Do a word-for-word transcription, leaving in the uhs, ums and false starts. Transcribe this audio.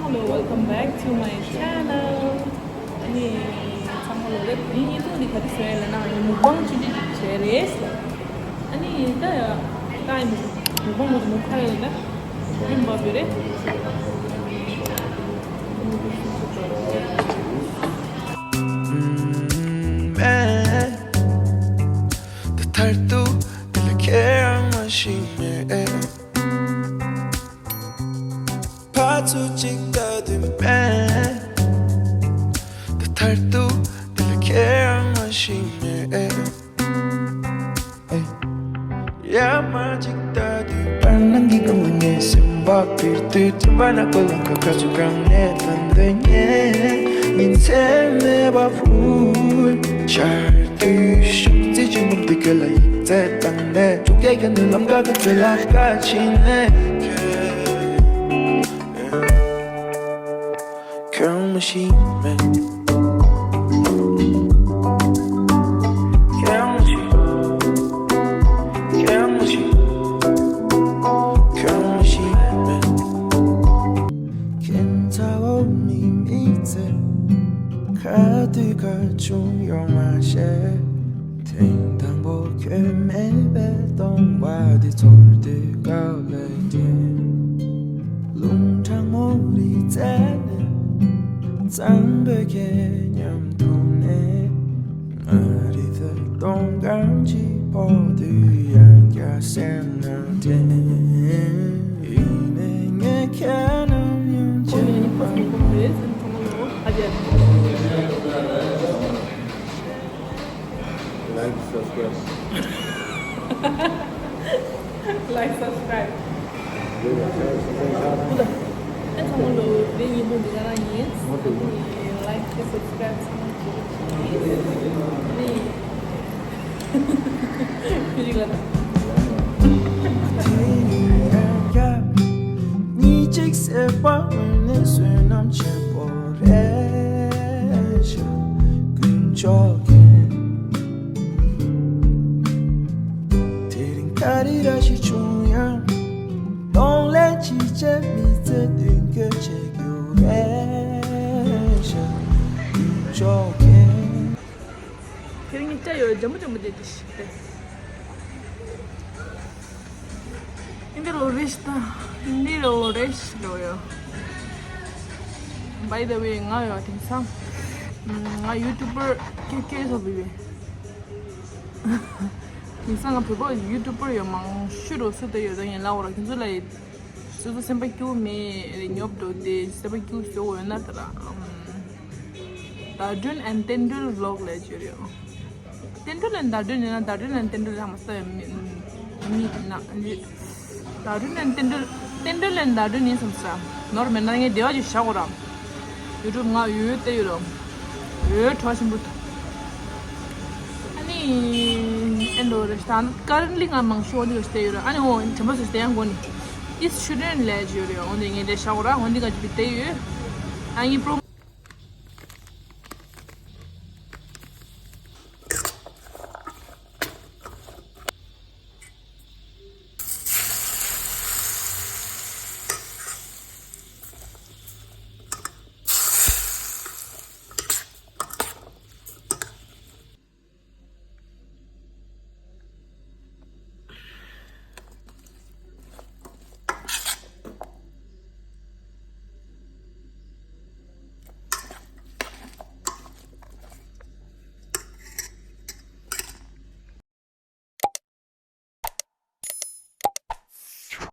Hello, welcome back to my channel. ཨ་ནི་ཚང་མ་ལོ་ལེགས། དེ་རིང་ཉིན་ཐོ་འདི་ག་རེ་བཟོས་ཡོད་ལབ་ན། ཨ་ནི་མུག་བང་ཆུང་ཆུང་ཅིག་བཟོས་རེད། ཨ་ནི་ད་ཡ་ད་ཨ་ནི་མུག་བང་མུག་མུག་ཁ་ཡོད་ན་རིམ་པ་བྱོས་རེད། ཕར་ཚུར་གཅིག་ལྟ་དུས་མེད། ད་མཐར་ཐུག་འདི་ལ་ཁྱེད་རང་མ་ཤེས་མེད། ཨེ། ཡ་མ་གཅིག་ལྟ་དུས་བར་སྣང་གི་སྒང་ལ་ངའི་སེམས་པ་འབིར་དུས། དྲན་པ་ནག་པོ་ལམ་ཁ་ཁ་ཚུར་གང་ནས་ཐོན་འདོད་ངས་ཉིན་མཚན་མེད་པ་ཕུལ། ཆར་དུས་ཤུགས་རྩེ་ཆེན་པོ་འདི་ཁྱོད་ལ་ཡིག་ཚད་བཏང་ནས། ཆུ་སྐྱེས་ཁ་ནས་ལམ་ཁ་ཁ་ཚོད་ལ་ཁ་ཕྱིན་ནས། ཁྱོད་མ་ཤེས་མེད། ཁྱོད་མ་ཤེས། ཁྱོད་མ་ཤེས། ཁྱོད་མ་ཤེས་མེད། ཁྱེད་ཚ་བོ་མི་མི་ཚེ་ཁ་དུས་ཁ་ཆུང་ཡོང་མ་ཤེས། ཐེངས་དང་པོ་ཁྱོད་མེད་པའི་སྟོང་པ་འདི་ཚོར་དུས་དགའ་བའི་དྲན། རླུང་གྲང་མོ་རི་རྩེ་ནས། གཙང་པོའི་ཁྱེད་མཉམ་དུ་གནས། ང་རི་ཐོག་སྟོང་སྐམ་གྱི་ཕོག་དུས་ཡང་བསྐྱར་སེམས་ནང་དྲན། ཡིན་ནའི་ངས་ཁྱེད་རྣམས་ཡང་བརྗེད་པ། Like, subscribe. Like, subscribe. ཨེ་ཚང་མ་ལོ་རེ་ཡིན་པོ་འདི་ག་རང་ཡིན། Like དང་subscribe ཚང་མ་བྱེད་རོགས་གྱིས། ནི་ཁྱོད་རིག་ལ་ཉིན་གཅིག་སེ་པ་ནི་བསོད་ནམས་ཆེན་པོ་རེད་ཤག་དཀོན་མཆོག་མཁྱེན། དེ་རིང་ག་རེ་ར་ཞིག་བྱུང་ཡང་། གདོང་ལེན་ཅི་བྱེད་མི་ཚེ་མདུན་སྐྱོད་བྱེད་རྒྱུ་རེད་ཤག་དཀོན་མཆོག་མཁྱེན། དེ་རིང་སྐྱ་ཡོད་འཇམ་པོ་འཇམ་པོ་དེ་དེ་ཞིག་སྟེ། འདི་ལོ་རེ་ཞིག་ད། འདི་ལོ་རེ་ཞིག་འགྲོ་ཡོད། By the way ང་ཡོད་དེང་སང་ང་ཡུ་ཊུབ་པར་ཀེ་ཀེ་སོ་བི་བི། དེང་སང་ང་བོད་པ་ཡུ་ཊུབ་པར་ཡོད་མང་ཤོས་རོ་སུ་དེ་ཡོད་ད་ཡིན་ལ་འོ་ར་ཁྱེད་ཚོ་ལ་ཡིན། སོ་སོ་སེམས་པ་སྐྱིད་པོ་མེད་རེ་ཉོབ་འགྲོ་དེ་སེམས་པ་སྐྱིད་པོ་བཟོ་འོས་ན་ད་ར། ཟླ་སྒྲོན་and ཏན་ཏྲོལ་vlog ལས་བརྗོད་རེད། ཏན་ཏྲོལ་and ཟླ་སྒྲོན་ཡིན་ན་ཟླ་སྒྲོན་and ཏན་ཏྲོལ་ལ་མ་ས་མི་མི་ན་ཟླ་སྒྲོན་and ཏན་ཏྲོལ། ཏན་ཏྲོལ་and ཟླ་སྒྲོན་ཡིན་བསམ་ས་ནོར་མེད་ན་ངས་བདེ་བ་ཅིག་བཞག་གོ་ར། ཡུ་ཊུབ་ང་ཡོད་ཡོད་བལྟས་ཡོད་ར། ཡོད་གྲོགས་ཆེན་པོ། ཨ་ནི་ཨེ་འགྲོ་རེད་ད། currently ང་མང་ཤོས་འོ་འདི་ག་ཞིག་བལྟས་ཡོད་ར། ཨ་ནི་འོ་དྲན་པ་སོ་ཞིག་བལྟས་ཡང་གོ་ནི། It shouldn't ལས་བརྗོད་རེད། འོ་འདི་ངས་འདྲ་བཞག་གོ་ར། འོ་འདི་ག་ཅིག་བལྟས་ཡོད། ཨ་ནི་པྲོ།